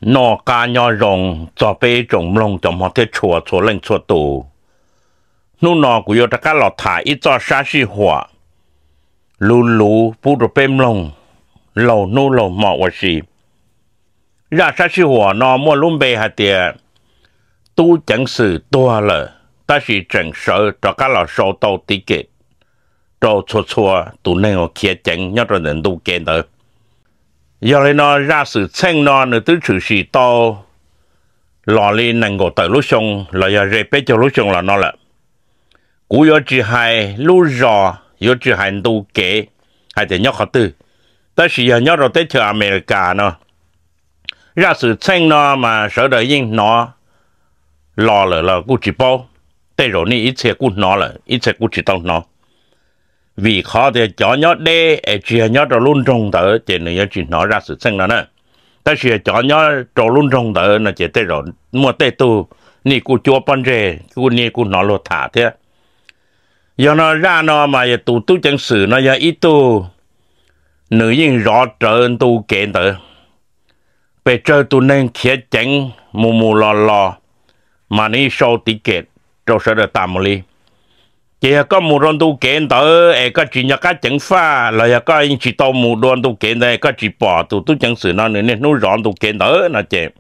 Noj qab nyob zoo txog peb ib tsoom mloog cov hmov thiab tshua txhua leej txhua tus. Hnub no kuv yuav rov qab los tham ib txoj sab sij huam luv luv pub rau peb mloog laug hnub laug hmo ua si. Zaj sab sij huam no muaj lub npe hais tias tub ceev xwm tuag lawm tab sis tseem sawv rov qab los sau tau tiv kem rau txhua txhua tus neeg uas khiav ceev nyob rau ntawm ntu kev ntawd. Yog li no zaj xwm txheej no nws twb tshwm sim tau los li nees nkaum tawm lub xyoo los yog ze peb caug lub xyoo los no lawm. Kuv yuav tsis hais lub zos, yuav tsis hais ntu kev hais tias nyob qhov twg, tab sis yog nyob rau teb chaws Amelikas no, zaj xwm txheej no mas sawv daws yeej hnov los lawm los kuj tsis paub. Tej zaum nej ib txhia kuj hnov lawm, ib txhia kuj tsis tau hnov, vim qhov tias cov nyob deb es tsis yog nyob rau lub nroog ntawd ces nws yuav tsis hnov zaj xwm txheej no na. Tab sis yog cov nyob rau lub nroog ntawd no ces tej zaum muaj tej tug nej kuj cuab pob ntseg, kuj nej kuj hnov luag tham thiab. Yog no zaj no mas yog tus tub ceev xwm no yog ib tug, nws yeej zov rawv ntu kev ntawd, pes tsawg tus neeg khiav ceev mus mus los los, mas nws yeej sau tiv kem rau sawv daws tas mus li. Ces yog koj mus rau ntu kev ntawd es koj tsis nco qab ceev faj los yog koj yeej tsis tau mus dua ntu kev ntawd es koj tsis pom tus tub ceev xwm no nws niaj hnub zov ntu kev ntawd no ces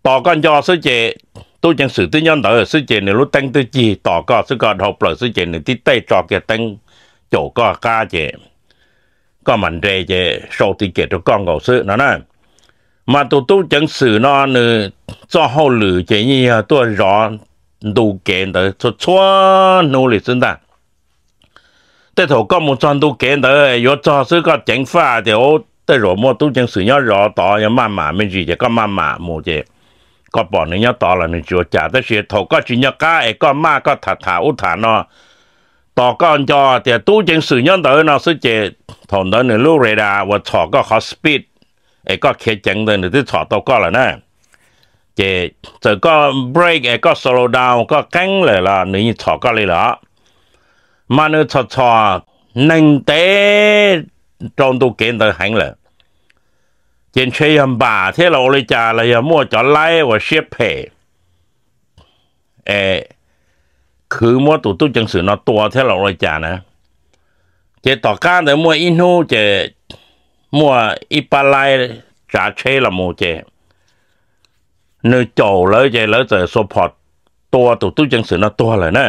tos koj nco xwb ces tub ceev xwm twb nyob ntawd xwb ces nws lub teeb twb cig tos koj xwb, koj dhau plaws xwb ces nws tib tej tso kiag teeb caum koj qab ces koj mam nres ces sau tiv kem rau koj nkaus xwb no na. Mas tus tub ceev xwm no nws txoj hauj lwm ces yeej yog tuaj zov ntu kev ntawd txhua txhua hnub li xwb ntag. Tej thaum koj mus txog ntu kev ntawd yuav txog xwb koj ceev faj tias tej zaum muaj tub ceev xwm nyob zov tod, yog maj mam me ntsis ces koj maj mam mus ces koj pom nws nyob tod los nws tsis ua cas, tab sis thaum koj tsis nco qab es koj maj koj tham tham ub tham no, tos koj nco tias tub ceev xwm nyob ntawd no xwb ces thaum ntawd nws lub radar uas txhom koj qhov speed es koj khiav ceev ntawd nws twb txhom tau koj lawm na. Ces txawm koj brake es koj slow down koj qeeb lawm los nws yeej txhom koj li lawm. Mas nws txhom txhom neeg ntev rau ntu kev ntawd heev lawm, ces ntshe yog npam thiab los ua li cas los yog muaj cov laib uas siab phem es khwv muab tus tub ceev xwm no tua thiab los ua li cas na. Ces tom qab ntawd muaj ib hnub ces muaj ib pab laib tsav tsheb los mus ces nws caum lawv ces lawv txawm xuas phom tua tus tub ceev xwm no tuag lawm na.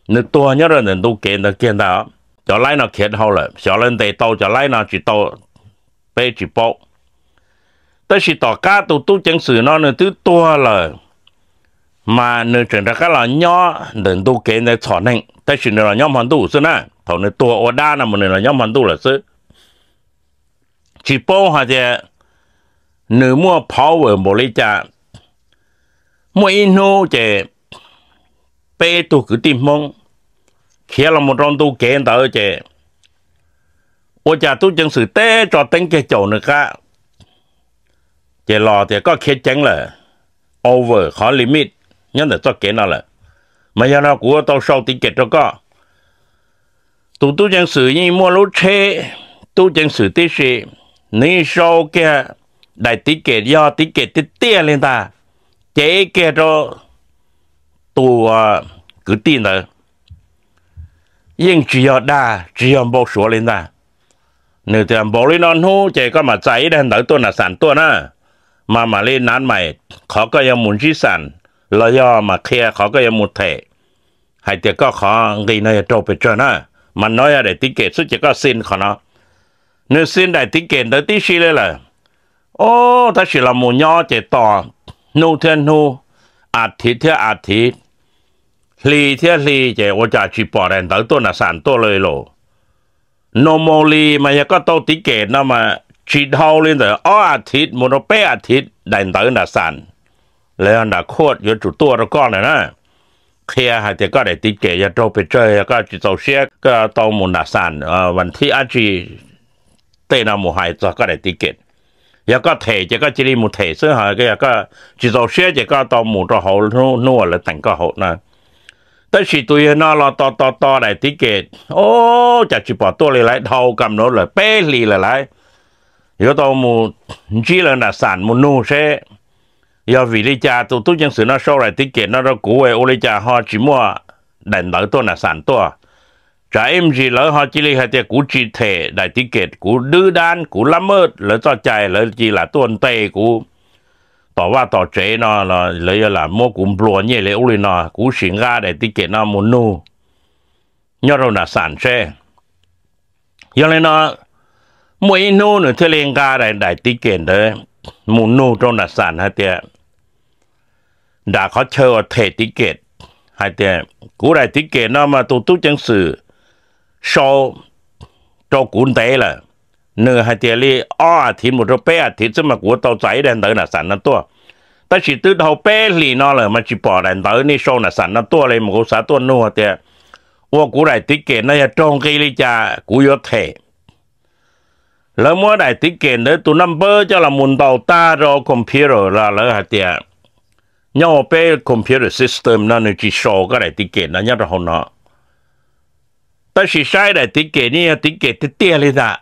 Nws tuag nyob rau ntawm ntu kev ntawd kiag ntag. Cov laib no khiav dhau lawm, xyov lawv ntes tau cov laib no tsis tau, peb tsis paub. Tab sis tom qab tus tub ceev xwm no nws twb tuag lawm, mas nws tseem rov qab los nyob ntawm ntu kev ntawd txhom neeg, tab sis nws los nyob hmo ntuj xwb na. Thaum nws tuag ua dab no mas nws los nyob hmo ntuj lawm xwb. Tsis paub hais tias nws muaj power npaum li cas. Muaj ib hnub ces peb tug kwv tij Hmoob khiav los mus rau ntu kev ntawd ces ua cas tub ceev xwm teb tso teeb kiag caum nws qab, ces los tias koj khiav ceev lawm, over qhov limit nyob ntawm txoj kev no lawm, mas yog no kuv yuav tau sau tiv kem rau koj. Tus tub ceev xwm yeej muaj lub tsheb tub ceev xwm tib si, nws yeej sau kiag daim tiv kem, yog tiv kem tiag tiag li ntag, cev kiag rau tus kwv tij ntawd. Yeej tsis yog dag tsis yog npau suav li ntag. Nws tias npaum li no hnub ces koj mam txais ib daim ntawv tuaj nas xas tuaj na, mas mam li nav mais qhov koj yuav mus ntsib xas, los yog mas qhia qhov koj yuav mus them, hais tias koj qhov nqi no yog raug pes tsawg na. Mas no yog daim tiv kem xwb ces koj xi qhov no. Nws xi daim tiv kem ntawd tib si li lawm. Ob, tab sis los mus nyob ces tos hnub thiab hnub, a thiv thiab a thiv, hli thiab hli ces ua cas tsis pom daim ntawv tuaj nas xas tuaj li los. Normally mas yog koj tau tiv kem no mas tsis dhau li ntawm ob a thiv mus rau peb a thiv daim ntawv nas xas, los yog nram court yuav tsum tuaj rau koj na, qhia hais tias koj daim tiv kem yog raug pes tsawg, yog koj tsis txaus siab koj tau mus nas xas, vas thiv dab tsi tej no mus hais txog koj daim tiv kem. Yog koj them ces koj cia li mus them xwb, ho yog koj tsis txaus siab ces koj tau mus rau hauv hnub uas lawv teem koj hauv na. Tab sis tus yawg no los tos tos tos daim tiv kem, ob, cas tsis pom tuaj li lawm, dhau kam no lawm peb hlis lawm lauj. Yuav tau mus ntsib lawv nram xam mus nug seb yog vim li cas tus tub ceev xwm no sau daim ticket no rau kuv es ua li cas ho tsis muaj daim ntawv tuaj nram xam tuaj. Tsam ib ntsis lawv ho cia li hais tias kuv tsis them daim ticket, kuv dwb dab, kuv lab maj lawv txoj cai, lawv cia li lam tuaj ntes kuv tom vaj tom tsev no los lawv yuav lam muab kuv nplua nyiaj li ub li no, kuv sim nqa daim ticket no mus nug nyob rau nram xam seb. Yog li no, muaj ib hnub nws thiaj li nqa daim daim ticket ntawd mus nug rau nram xam hais tias, nram qhov chaw uas them ticket, hais tias kuv daim ticket no mas tus tub ceev xwm sau rau kuv ntev lawm. Nws hais tias li ob as thiv mus rau peb as thiv xwb mas kuv tau txais ib daim ntawv nram xam no tuaj. Tab sis twb dhau peb hlis no lawm mas tsis pom daim ntawv nej sau nram xam no tuaj li mas kuv xav tuaj nug tias ua kuv daim ticket no yog raug nqi li cas kuv yuav them. Lawv muab daim ticket ntawd tus naj npawb coj los mus ntaus tag rau computer los lawv hais tias nyob hauv peb computer system no nws tsis sau koj daim ticket no nyob rau hauv no. Tab sis saib daim ticket ne yog ticket tiag tiag li ntag.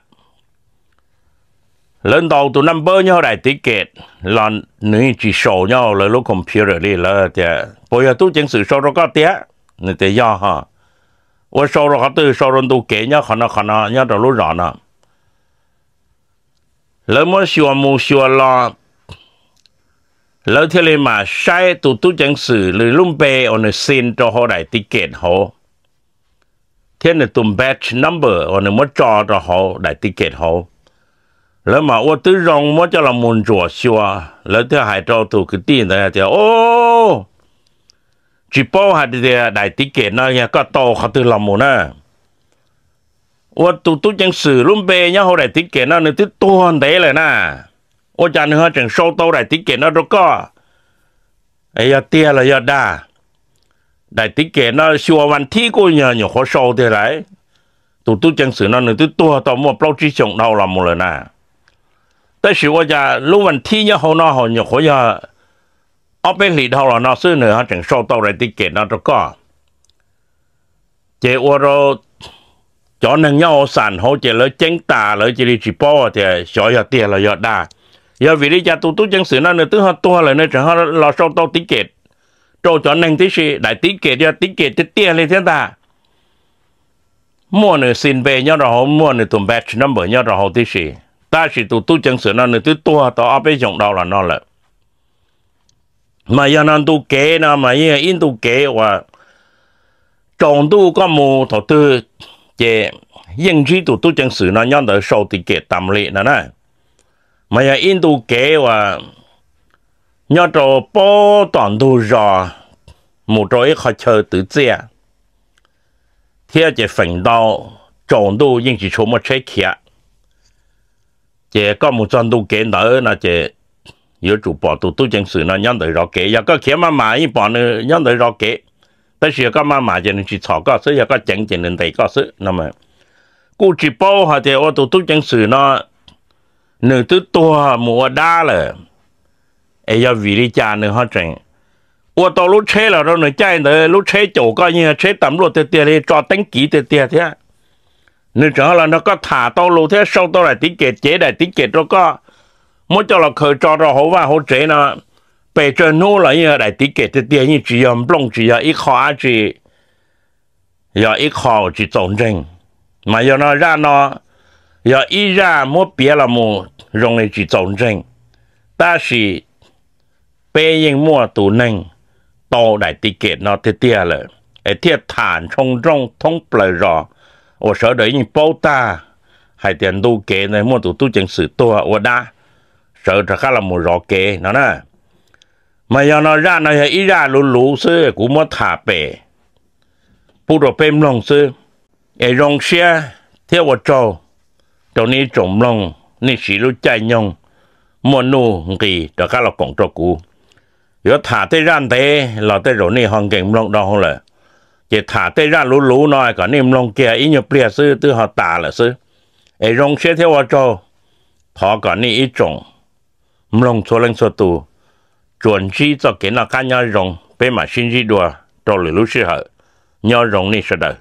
Lawv ntaus tus naj npawb nyob hauv daim ticket los nws yeej tsis sau nyob hauv lawv lub computer li. Lawv tias puas yog tub ceev xwm sau rau koj tiag? Nws tias yog ho. Ua sau rau qhov twg? Sau rau ntu kev nyob qhov no qhov no nyob rau lub zos no. Lawv muab xyuas mus xyuas los, lawv thiaj li mam saib tus tub ceev xwm nws lub npe uas nws xi rau hauv daim ticket hauv thiab nws tus badge number uas nws muab tso rau hauv daim ticket hauv. Lawv mam ua tib zoo muab coj los mus ntsuam xyuas, lawv thiaj hais rau tus kwv tij ntawd tias, o, tsis paub hais tias daim ticket no yog koj tau qhov twg los mus na. Ua tus tub ceev xwm lub npe nyob hauv daim ticket no nws twb tuag ntev lawm na. Ua cas nws ho tseem sau tau daim ticket no rau koj? Yog tiag los yog dag? Daim ticket no xyuas vas thib kuj yog nyuam qhuav sau tiag lawm. Tus tub ceev xwm no nws twb tuag tau muaj plaub tsib xyoos dhau los mus lawm na. Tab sis ua cas lub vas thib nyob hauv no ho nyuam qhuav yog ob peb hlis dhau los no xwb nws ho tseem sau tau daim ticket no rau koj? Ces ua rau cov neeg nyob hauv xam hauv ces lawv ceeb tas, lawv cia li tsis paub tias xyov yog tiag los yog dag. Yog vim li cas tus tub ceev xwm no nws twb ho tuag lawm nws tseem ho los sau tau ticket rau cov neeg tib si? Daim ticket yog ticket tiag tiag li thiab ntag. Muaj nws xi npe nyob rau hauv, muaj nws tus badge number nyob rau hauv tib si. Tab sis tus tub ceev xwm no nws twb tuag tau ob peb xyoos dhau los no lawm. Mas yog no ntu kev no mas yeej yog ib ntu kev uas tsaus ntuj koj mus thaum twg ces yeej ntsib tus tub ceev xwm no nyob ntawd sau ticket tam li no na. Mas yog ib ntu kev uas nyob rau pab tom ntug zos mus rau ib qho chaw twv txiaj thiab ces feem ntau tsaus ntuj yeej tsis tshua muaj tsheb khiav. Ces koj mus txog ntu kev ntawd no ces yuav tsum pom tus tub ceev xwm no nyob ntawd zov kev. Yog koj khiav maj mam yeej pom nws nyob ntawd zov kev, tab sis yog koj maj mam ces nws tsis txhom koj xwb, yog koj ceev ces nws ntes koj xwb no. Kuj tsis paub hais tias ua tus tub ceev xwm no nws twb tuag mus ua dab lawm, es yog vim li cas nws ho tseem ua tau lub tsheb los rau nws caij ntawd, lub tsheb caum koj yeej yog tsheb tas npluaj tiag tiag li, tso teeb kiv tiag tiag thiab. Nws tseem ho los nrog koj tham tau lus thiab sau tau daim tiv kem, cev daim tiv kem rau koj, muab coj los khaws tso rau hauv vaj hauv tsev no, pes tsawg hnub los yeej yog daim tiv kem tiag tiag, yeej tsis yog nplooj, tsis yog ib qho dab tsi, yog ib qho tsis txaus ntseeg. Mas yog no zaj no yog ib zaj muab piav los mus zoo li tsis txaus ntseeg, tab sis peb yeej muaj tus neeg tau daim tiv kem no tiag tiag lawm, es thiaj tham ntshoo nrooj thoob plaws zos uas sawv daws yeej paub tag hais tias ntu kev ntawd muaj tus tub ceev xwm tuag ua dab, sawv rov qab los mus zov kev no na. Mas yog no zaj no yog ib zaj luv luv xwb, kuv muab tham pem pub rau peb mloog xwb. Es zoo siab thiab ua tsaug rau nej ib tsoom mloog, nej siv lub caij nyoog muaj nuj nqis rov qab los koom rau kuv. Yuav tham tej zaj ntev los tej zaum nej ho nkees mloog dhau lawm, ces tham tej zaj luv luv no kom nej mloog kiag ib nyuag pliag xwb twb ho tas lawm xwb. Es zoo siab thiab ua tsaug, thov kom nej ib tsoom mloog txhua leej txhua tus tsuas ntsib txoj kev noj qab nyob zoo, peb mam sib ntsib dua rau lwm lub sij hawm. Nyob zoo nej sawv daws.